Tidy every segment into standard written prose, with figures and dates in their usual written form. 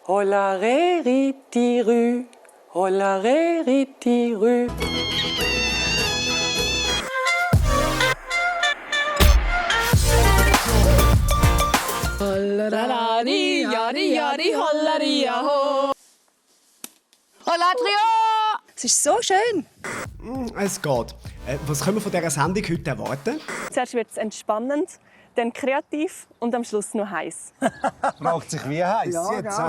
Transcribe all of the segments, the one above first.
Holaré-ri-ti-rü, holaré-ri-ti-rü. Hollarani, yari, yari, hollaria, ho. Hollatrio! Es ist so schön. Es geht. Was können wir von dieser Sendung heute erwarten? Zuerst wird es entspannend, dann kreativ und am Schluss noch heiß. Braucht sich wie heiß jetzt.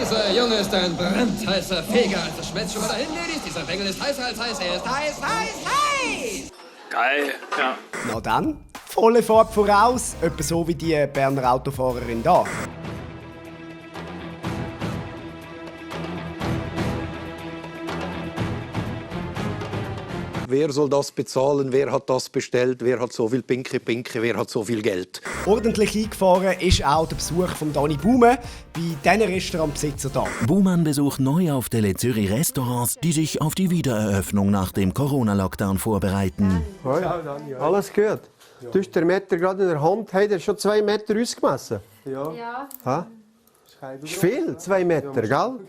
Dieser Junge ist ein brandheißer Feger. Also schmelzt schon mal dahin, Ladies. Dieser Bengel ist heißer als heiß. Er ist heiß, heiß, heiß! Geil. Ja. Na dann, volle Fahrt voraus. Etwa so wie die Berner Autofahrerin da. Wer soll das bezahlen? Wer hat das bestellt? Wer hat so viel Pinke? Wer hat so viel Geld? Ordentlich eingefahren ist auch der Besuch von Dani Baumann bei diesen Restaurantbesitzer da. Baumann besucht neu auf Tele Zürich Restaurants, die sich auf die Wiedereröffnung nach dem Corona-Lockdown vorbereiten. Hoi. Alles gut. Du hast den Meter gerade in der Hand, hast du schon 2 Meter ausgemessen? Ja. Ha? Das ist viel, 2 Meter, gell?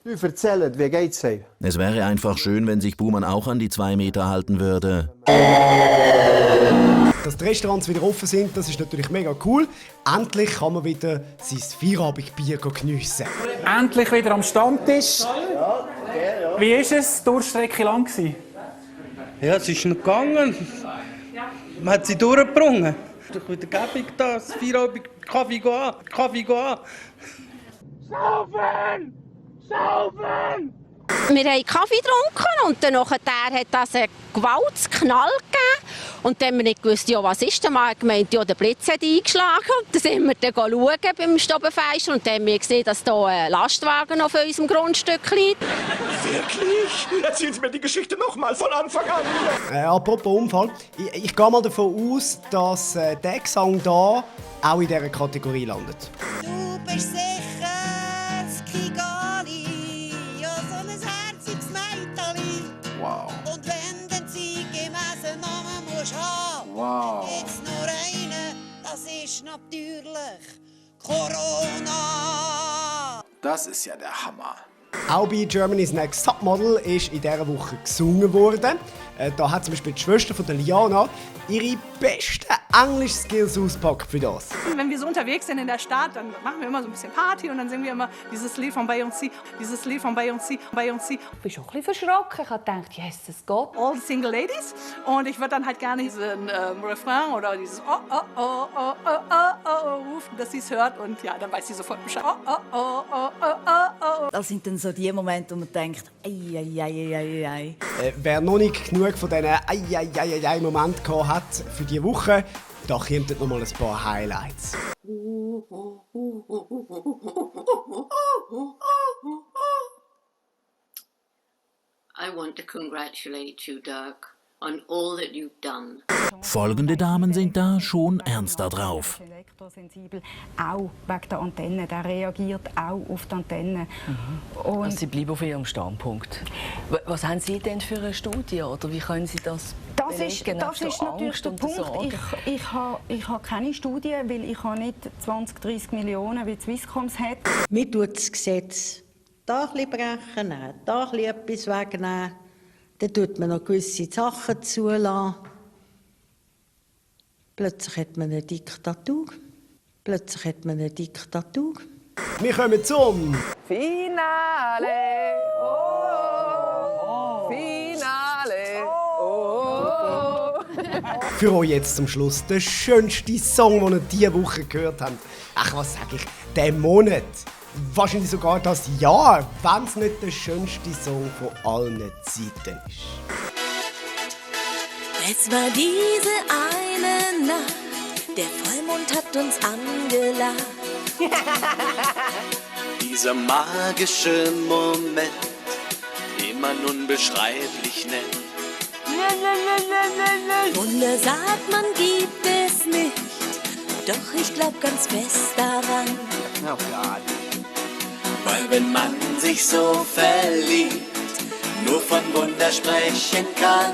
Du erzählst, wie geht's euch? Es wäre einfach schön, wenn sich Baumann auch an die 2 Meter halten würde. Dass die Restaurants wieder offen sind, das ist natürlich mega cool. Endlich kann man wieder sein Feierabendbier geniessen. Endlich wieder am Stammtisch. Wie war es? Die Durchstrecke lang? Ja, es ist noch gegangen. Man hat sie durchgebrungen. Doch wieder gäbig das Feierabend, Kaffee gehen, Kaffee gehen. Saufen! Saufen! Wir haben Kaffee getrunken und dann hat das einen Gewaltsknall gegeben. Und dann haben wir nicht gewusst, ja, was ist. Dann haben wir gemeint, ja, der Blitz hat eingeschlagen. Und dann sind wir dann schauen beim Stobenfenster und dann haben wir gesehen, dass hier ein Lastwagen auf unserem Grundstück liegt. Wirklich? Erzählen Sie mir die Geschichte noch mal von Anfang an. Apropos Unfall, ich gehe mal davon aus, dass der Gesang da auch in dieser Kategorie landet. Du bist sicher das Kigali, ja, so ein herziges Mädchen. Wow. Und wenn du sie gemessen Namen musst haben, Wow. gibt's nur einen, das ist natürlich Corona. Das ist ja der Hammer. Auch bei Germany's Next Topmodel ist in dieser Woche gesungen worden. Da hat zum Beispiel die Schwester von der Liana ihre besten Englisch-Skills auspackt für das. Wenn wir so unterwegs sind in der Stadt, dann machen wir immer so ein bisschen Party und dann singen wir immer dieses Lied von Beyoncé, dieses Lied von Beyoncé. Ich bin schon ein bisschen verschrocken. Ich habe gedacht, yes, das geht. All the Single Ladies. Und ich würde dann halt gerne diesen Refrain oder dieses oh, oh, oh, oh, oh, oh, oh rufen, dass sie es hört. Und ja, dann weiß sie sofort Bescheid. Oh, oh, oh, oh, oh, oh, oh. Das sind dann so die Momente, wo man denkt, ei, ei, ei, ei, ei. Wer noch nicht genug von diesen Momenten gehabt hat für diese Woche, da kommen noch mal ein paar Highlights. I want to congratulate you, Dirk, on all that you've done. Folgende Damen sind da schon ernster drauf. Elektrosensibel, auch wegen der Antenne. Der reagiert auch auf die Antenne. Und also Sie bleiben auf Ihrem Standpunkt. Was haben Sie denn für eine Studie? Oder wie können Sie das belegen? Das ist natürlich der Punkt. Ich habe keine Studie, weil ich habe nicht 20, 30 Millionen, wie die Swisscoms hat. Mir tut das Gesetz da ein bisschen brechen, da ein etwas wegnehmen. Dann tut man noch gewisse Sachen zulassen. Plötzlich hat man eine Diktatur. Wir kommen zum Finale! Oh, Finale! Oh. für euch jetzt zum Schluss der schönste Song, den ihr diese Woche gehört habt. Ach, was sag ich? Der Monat. Wahrscheinlich sogar das Jahr, wenn es nicht der schönste Song von allen Zeiten ist. Es war diese eine Nacht, der Vollmond hat uns angelacht. Dieser magische Moment, den man unbeschreiblich nennt. Wunder sagt man gibt es nicht, doch ich glaub ganz fest daran. Oh Gott. Weil wenn man sich so verliebt, nur von Wunder sprechen kann.